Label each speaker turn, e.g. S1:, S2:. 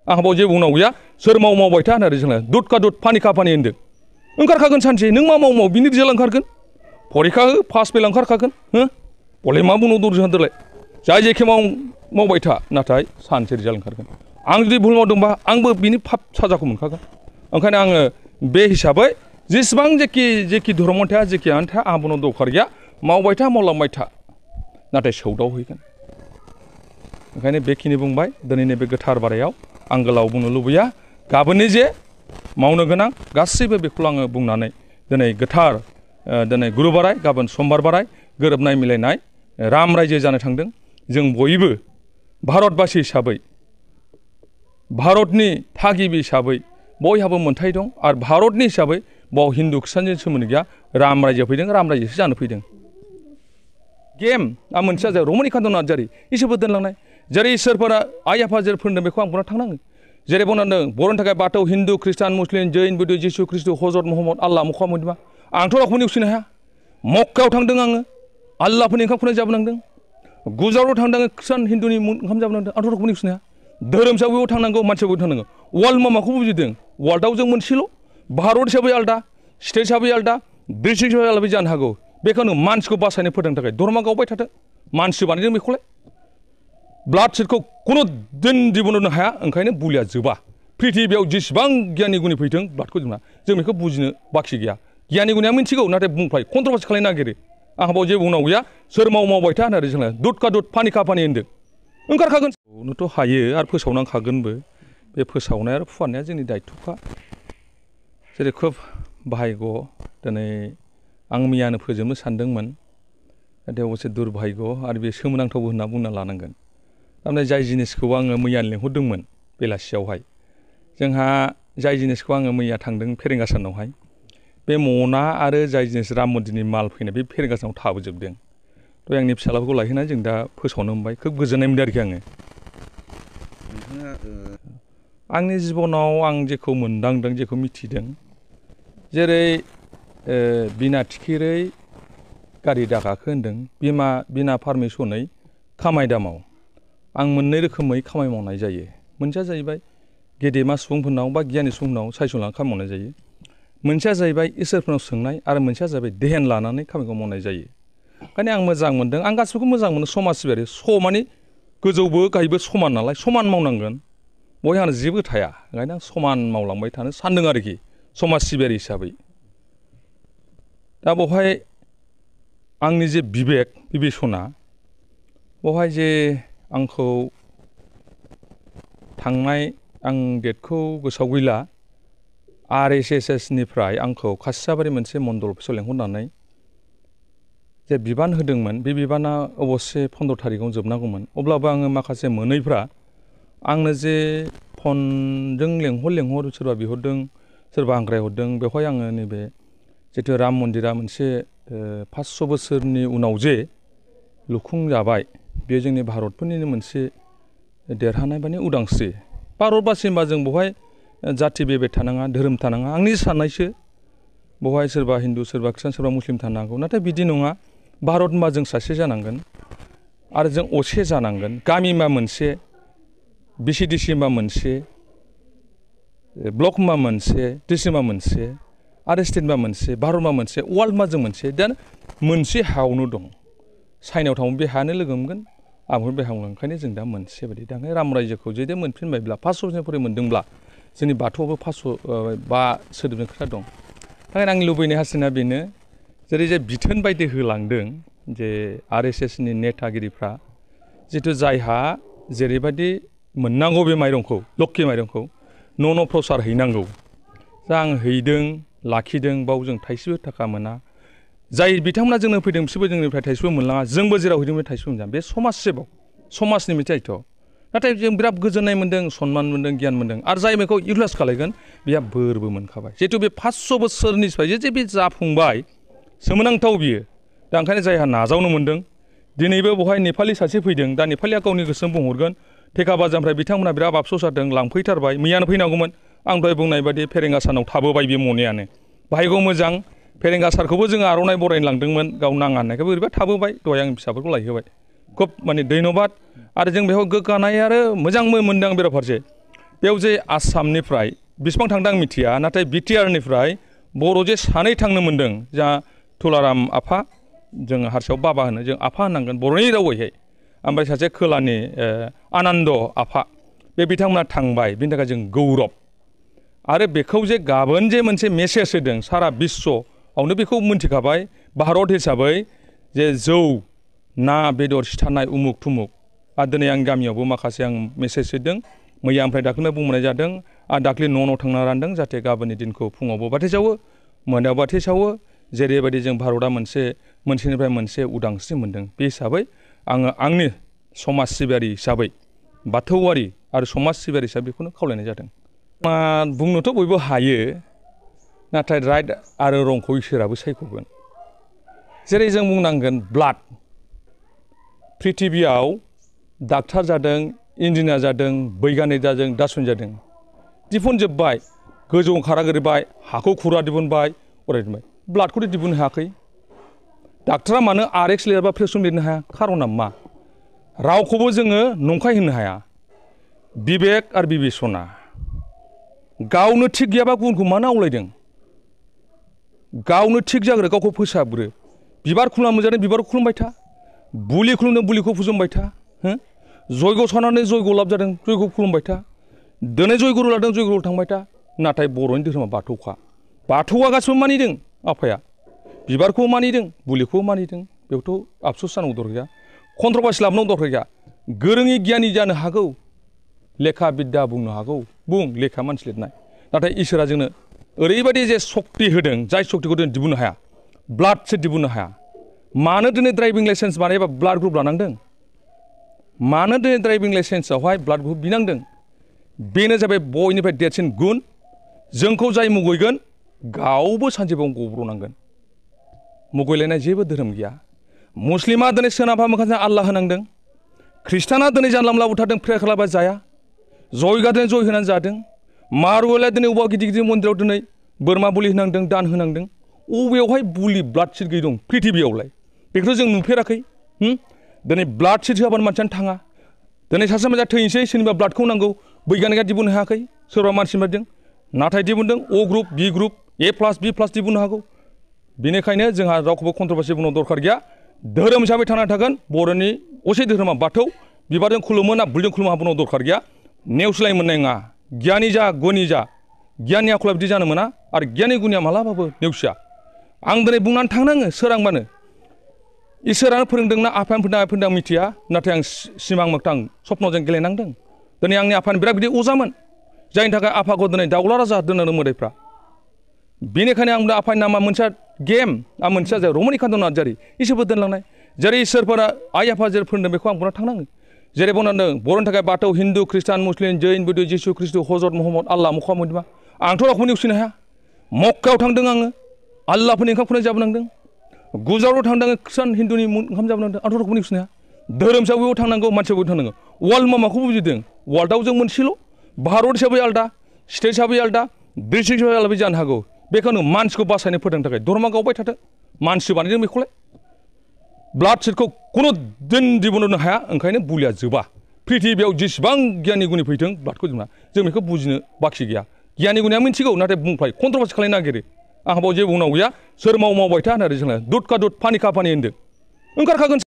S1: आंहा बाव जेबो बुंनांगौ गैया सोर मावबाय था होननानै जोंलाय दुट का दुट फानि का फानि होनदों ओंखारखागोन सानसे नों मा माव बिनि रिजाल्ट ओंखारगोन फरिखा हो पास फेल ओंखारखागोन हो बले मा बुंनो दरजों होनदोलाय जाय जेखे मावबाय था नाथाय सानसे रिजाल्ट ओंखारगोन आं जुदि भुल मावदोंबा आंबो बिनि फाब साजाखौ मोनखागोन ओंखायनो आङो बे हिसाबै जेसेबां जेखि धर्मआनो थाया जेखियानो थाया आंहा बुंनो दरखार गैया मावबाय था मावलांबाय था नाथाय सौदावहैगोन ओंखायनो बेखिनि बुंबाय दिनैनि बे गोथार बारायाव आं गोलाव बुंनो लुबैया गाबोननि जे मावनो गोनां गासैबो बेखौ आङो बुंनानै दिनै गोथार दिनै गुरु बाराय गाबोन समबार बाराय गोरोबनाय मिलायनाय राम रायजो जानो थांदों जों बयबो भारतबासि हिसाबै भारतनि थागिबि हिसाबै बयहाबो मोन्थाय दं आरो भारतनि हिसाबै बाव हिन्दु खृष्टानजों सोमोन्दो गैया राम रायजो फैदों राम रायजोसो जानो फैदों गेम आं मोनसेया जाबाय रमनिकान्त नार्जारि इसोरबो दोनलांनाय जेरै इसोरफोरा आइ आफा जेरै फोरोंदों बेखौ आं बुंना थांनांगोन जेरै बुंनांदों बर'नि थाखाय बाथौ हिन्दु खृष्टान मुस्लिम जैन बुद्ध जिसु ख्रिस्ट हजरत महम्मद आल्लाह मुखामदमा आंथ' रावखौबो नेवसिनो हाया मक्कायाव थांदों आङो आल्लाहफोरनि ओंखाम खुरनाय जाबोनांदों गुजरातआव थांदों खृष्टान हिन्दुनि ओंखाम जाबोनांदों आंथ' रावखौबो नेवसिनो हाया धोरोमसायाव थांनांगौ मानसियाव थांनांगौ वर्ल्ड माखौ बुजिदों वर्ल्डआव जों मोनसेल' भारत हिसाबै आलदा स्टेट हिसाबै आलदा डिस्ट्रिक्ट हिसाबै आलदा जानो हागौ बेखौनो मानसिखौ बासायनो फोरोंनो थाखाय धर्मा गावबाय थाथों मानसि बानायदों बेखौलाय ब्लाड सेटखौ खुनु दिन दिहुननो हाया ओंखायनो बुलिया जोबा प्रिथिबियाव जेसेबां गियानि गुनि फैथों ब्लाडखौ जोंना जों बेखौ बुजिनो बाखि गैया गियानि गुनिया मिथिगौ नाथाय बुंफ्लाय कन्ट्रभार्सि खालायनो नागिरो आंहा बाव जेबो बुंनांगौ गैया सोर मावबाय था होननानै जोंलाय दुट का दुट फानि का फानि होनदों ओंखारखागोन नोथ' हायो आरो फोसावनांखागोनबो बे फोसावनाय आरो फुवारनाया जोंनि दायथ'खा जेरै खोब भाग्य दिनै आं मैयानो फोजोबनो सानदोंमोन नाथाय अबसे दुर्भाग्य आरो बे सोमोनांथावबो होनना बुंना लानांगोन थारमाने जाय जिनिसखौ आङो मैयानो लेंहरदोंमोन बेलासियावहाय जोंहा जाय जिनिसखौ आङो मैया थांदों फेरेंगासानावहाय बे मना आरो जाय जिनिस राम मन्दिरनि माल फैनाय बे फेरेंगासानाव थाबोजोबदों थ' आंनि फिसालाफोरखौ लायहोनानै जों दा फोसावनो मोनबाय खोब गोजोननाय मोनदों आरोखि आङो आंनि जिबनाव आं जेखौ मोनदांदों जेखौ मिथिदों जेरै बिना थिखिरै गारि दागाखो होनदों बिना पारमिसनै खामाय दामाव आं मोननै रोखोमै खामानि मावनाय जायो मोनसेया जाहैबाय गेदेमा सुबुंफोरनाव बा गियानि सुबुंफोरनाव सायस'नानै खामानि मावनाय जायो मोनसेया जाहैबाय इसोरफोरनाव सोंनाय आरो मोनसेया जाहैबाय देहेन लानानै खामानिखौ मावनाय जायो ओंखायनो आं मोजां मोनदों आं गासिबोखौ मोजां मोनो समाज सिबियारि माने गोजौबो गाहायबो समान नालाय समान मावनांगोन बयहानो जेबो थाया ओंखायनो आं समान मावलांबाय थानो सानदों आरोखि समाज सिबियारि हिसाबै दा बेवहाय आंनि जे बिबेसना बेवहाय जे आंखौ थांनाय आं डेटखौ गोसोआव गैला RSS निफ्राय आंखौ खासियाबारि मोनसे मण्डल अफिसाव लेंहरनानै जे बिबान होदोंमोन बे बिबाना अबस्से 15 थारिखआव जोबनांगौमोन अब्लाबो आङो माखासे मोनैफ्रा आंनो जे फनजों लेंहर सोरबा बिहरदों सोरबा आंग्रायहरदों बेवहाय आङो नैबे जितु राम मन्दिरा मोनसे 500 बोसोरनि उनाव जे लुफुंजाबाय बेयो जोंनि भारतफोरनिनो मोनसे देरहानाय माने उदांस्रि भारतबासि होनबा जों बेवहाय जाथि बेबायदि थानाङा धोरोम थानाङा आंनि साननायसो बेवहाय सोरबा हिन्दु सोरबा खृष्टान सोरबा मुस्लिम थानो हागौ नाथाय बिदि नङा भारत होनबा जों सासे जानांगोन आरो जों असे जानांगोन गामि होनबा मोनसे BCDC होनबा मोनसे ब्लक होनबा मोनसे डिस्ट्रिक्ट होनबा मोनसे आरो स्टेट होनबा मोनसे भारत होनबा मोनसे वर्ल्ड होनबा जों मोनसे दा मोनसे हायावनो दं चाइनायाव थांबा बे हायानो लोगो मोनगोन आमफ्राय बे हायावनो ओंखायनो जों दा मोनसे बायदि दा राम रायजोखौ जुदि मोनफिनबायब्ला 500 बोसोरनिफ्राय मोनदोंब्ला जोंनि बाथौआवबो 505 सोदोबनि खोथा दं ओंखायनो आंनि लुबैनाय हास्थायनाया बेनो जेरै जे बिथोन बायदि होलांदों जे RSS नि नेतागिरिफ्रा जितु जायहा जेरैबायदि मोननांगौ बे माइरंखौ लक्ष्मि माइरंखौ न' प्रसार हैनांगौ दा आं हैदों लाखिदों बाव जों थाइसेबो थाखा मोना जाय बिथांमोना जोंनो फैदों बिसोरबो जोंनिफ्राय थाइसेबो मोनलाङा जोंबो जेराव हैदों बे थाइसेबो मोनजां बे समाज सेबक समाजनि मोनसे दायथ' नाथाय जों बिराद गोजोननाय मोन्दों सनमान मोन्दों गियान मोन्दों आरो जाय बेखौ इउटिलाइज खालायगोन बेहा बोरबो मोनखाबाय जिहेतु बे 500 बोसोरनिफ्राय जे बे जाफुंबाय सोमोनांथाव बियो दा ओंखायनो जायहा नाजावनो मोन्दों दिनैबो बेवहाय नेपालि सासे फैदों दा नेपालिया गावनि गोसोजों बुंहरगोन थेका बाजारनिफ्राय बिथांमोना बिराद आफस'स जादों लांफैथारबाय मैयानो फैनांगौमोन आं दहाय बुंनाय बायदि फेरेंगासानाव थाबोबाय बे मनेयानो बाहायगौ मोजां फेरेंगासारखौबो जोङो आर'नाइ बरायनो लांदोंमोन गाव नाङा होननायखौबो ओरैबा थाबोबाय दहाय आं फिसाफोरखौ लायहोबाय खोब माने धन्यबाद आरो जों बेयाव गोग्गानाय आरो मोजांबो मोनदों बेराफारसे बेयाव जे आसामनिफ्राय बेसेबां थांदों आं मिथिया नाथाय बिटिआरनिफ्राय बर' जे सानै थांनो मोन्दों जा तुलाराम आफा जों हारसायाव बाबा होनो जों आफा होनांगोन बर'नि रावैहाय ओमफ्राय सासे खोलानि आनन्द आफा बे बिथांमोना थांबाय बिनि थाखाय जों गौरब आरो बेखौ जे गाबोन जे मोनसे मेसेज होदों सारा बिश्वआवनो बेखौ मोनथिखाबाय भारत हिसाबै जे जौ ना बेदर सिथारनाय उमुक थुमुक आरो दिनै आं गामियावबो माखासे आं मेसेज होदों मैया ओमफ्राय दाख्लैनो बुंनाय जादों आरो दाख्लै न' थांना रानदों जाहाथे गाबोननि दिनखौ फुङावबो बाथि सावो मोनायाव बाथि सावो जेरैबायदि जों भारतआ मोनसेनिफ्राय मोनसे उदांस्रि मोन्दों बे हिसाबै आङो आंनि समाज सिबियारि हिसाबै बाथौआरि आरो समाज सिबियारि हिसाबै बेखौनो खावलायनाय जादों बुंनोथ' बयबो हायो नाथाय राइट आरो रंखौ इसोराबो सायख'गोन जेरै जों बुंनांगोन ब्लाड प्रिथिबियाव डाक्टार जादों इन्जिनियार जादों बैगानिक जादों दार्शनिक जादों दिहुनजोब्बाय गोजौ ओंखारग्रोबाय हाखौ खुरा दिहुनबाय अरायबाय ब्लाडखौथ' दिहुननो हायाखै डाक्टारा मानो आरएक्स लिरबा प्रेसक्रिप्सन लिरनो हाया खारना मा रावखौबो जोङो नंखाय होननो हाया बिबेक आरो बिबेसना गावनो थिग गैयाबा गुबुनखौ मानो आवलायदों गावनो थिग जाग्रो गावखौ फोसाबग्रो बिबार खुलुमना मोजाङै बिबारखौ खुलुमबाय था बुलि खुलुमदों बुलिखौ फुजुमबाय था जयग सावनानै जयग लाब जादों जयग खुलुमबाय था दिनै जयगुरु लादों जयगुरु थांबाय था नाथाय बर'नि धोरोमा बाथौखा बाथौआ गासिबो मानिदों आफाया बिबारखौ मानिदों बुलिखौ मानिदों बेयावथ' आफसुस जानांगौ दरखार गैया कन्ट्रभार्सि लाबोनांगौ दरखार गैया गोरोङै गियानि जानो हागौ लेखा बिद्या बुंनो हागौ बुं लेखा मानसि लिरनाय नाथाय इसोरा जोंनो ओरैबायदि जे सक्ति होदों जाय सक्तिखौ जों दिहुननो हाया ब्लाडसो दिहुननो हाया मानो दिनै ड्राइभिं लाइसेन्स बानायबा ब्लाड ग्रुप लानांदों मानो दिनै ड्राइभिं लाइसेन्सआवहाय ब्लाड ग्रुप बिनांदों बेनो जाबाय बयनिफ्राय देरसिन गुन जोंखौ जाय मुगैगोन गावबो सानसेबाव गब्र'नांगोन मुगैलायनाय जेबो धोरोम गैया मुस्लिमा दिनै सोनाबहा मोखांजों आल्लाह होनांदों ख्रिस्टाना दिनै जानला मोनला बुथारदों प्रे खालामबा जाया जयगा दिनै जय होनानै जादों मारुवेला दिनै अबेबा गिदिर गिदिर मन्दिराव दिनै बोरमा बुलि होनांदों दान होनांदों अबेयावहाय बुलि ब्लाड सिट गैयै दं प्रिथिबियावलाय बेखौथ' जों नुफेराखै दिनै ब्लाड सिट होआबानो मानसियानो थाङा दिनै सासे मानसिया थैनोसै सोरनिबा ब्लाडखौ नांगौ बैगानिकआ दिहुननो हायाखै सोरबा मानसि मारदों नाथाय दिहुनदों a group B group A+ B+ दिहुननो हागौ बेनिखायनो जोंहा रावखौबो कन्ट्रभार्सि बुंनो दरखार गैया धोरोम हिसाबै थांना थागोन बर'नि असे धोरोमा बाथौ बिबारजों खुलुमो ना बुलजों खुलुमो बुंनो दरखार गैया नेवसिलाय मोननाय नङा गियानि जा गुनि जा गियाननि आखला बिदि जानो मोना आरो गियानि गुनिया मालाबाबो नेवसिया आं दिनै बुंनानै थांनाङो सोरांबानो इसोरानो फोरोंदोंना आफायानो फोरोंदों आं मिथिया नाथाय आं सिमां मोगथां सप्नजों गेलेनांदों दिनै आंनि आफानि बिराद गिदिर अजामोन जायनि थाखाय आफाखौ दिनै दाउला राजा दोननांदों मोदायफ्रा बेनिखायनो आं आफानि नामा मोनसे गेम आं मोनसेया जाबाय रमनिकान्त नार्जारी इसोरबो दोनलांनाय जेरै इसोरफोरा आइ आफा जेरै फोरोंदों बेखौ आं बुंना थांनाङो जेरै बुंनांदों बर'नि थाखाय बाथौ हिन्दु ख्रिस्टान मुस्लिम जैन बुद्ध जिसु ख्रिस्ट हजरत महम्मद आल्लाह मुहाम्मद आंथ' रावखौबो नेवसिनो हाया मक्कायाव थांदों आङो आल्लाहफोरनि ओंखाम खुरनाय जाबोनांदों गुजरातआव थांदों ख्रिस्टान हिन्दुनि ओंखाम जाबोनांदों आंथ' रावखौबो नेवसिनो हाया धोरोम हिसाबै बेयाव थांनांगौ मानसिया बेयाव थांनांगौ वर्ल्ड मामाखौ बुजिदों वर्ल्डआव जों मोनसेल' भारत हिसाबै आलदा स्टेट हिसाबै आलदा डिस्ट्रिक्ट हिसाबै आलदा जानो हागौ बेखौनो मानसिखौ बासायनो फोथांनो थाखाय धर्मआ गावबाय थाथों मानसि बानायदों बेखौलाय ब्लाड सिटखौ खुनु दिन दिहुननो हाया ओंखायनो बुलिया जोबा प्रिथिबियाव जेसेबां गियानि गुनि फैथों ब्लाडखौ जों बेखौ बुजिनो बाखि गैया गियानि गुनिया मिथिगौ नाथाय बुंफ्लाय कन्ट्रभार्सि खालायनो नागिरो आंहा बाव जेबो बुंनांगौ गैया सोर मावबाय था होननानै जोंना दुध का दुध पानि का पानि होनदों ओंखारखागोन